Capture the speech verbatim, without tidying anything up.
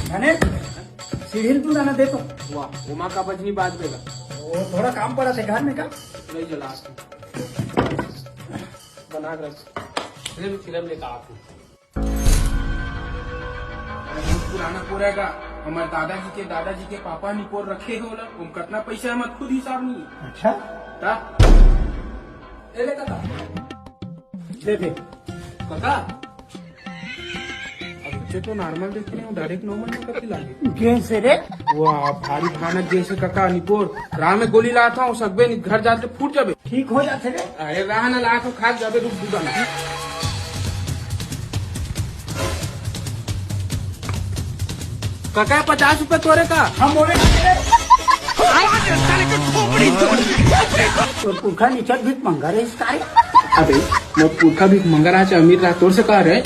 धनेश, सीढ़ी ल तू दाना दे तो। वाह, ओमा का बजनी बात बेगा। वो थोड़ा काम पड़ा थे घर में का। नहीं जला। बना के रख। फिल्म, फिल्म लेकर आती। अरे बहुत पुराना पोर हे का। हमर दादाजी के दादाजी के पापा निपोर रखे हे ओला। ओम कतना पैसा हे हमर खुद हिसाब नहीं हे। अच्छा। ता? ए ले काका। दे दे। काका। अब बच्चे तो नॉर्मल देख रहे हो, डायरेक्ट नॉर्मल में कथी लागे? गैस हे रे। वाह, भारी भयानक गैस हे काका, निपोर। राह में गोली लात हूँ, सकबे नहीं, घर जाते फूट जाबे। ठीक हो जाथे रे। अरे राह ना लात हूँ, खा जाबे, रुक दूधा ना। काका, पचास रुपए तोरे का? हम बोले तोर पुरखा निचट भीख मंगा रहे इस कार्य। अबे, मोर पुरखा भीख मंगा रहा, चाहे अमीर रहा, तोर से कहा रहे।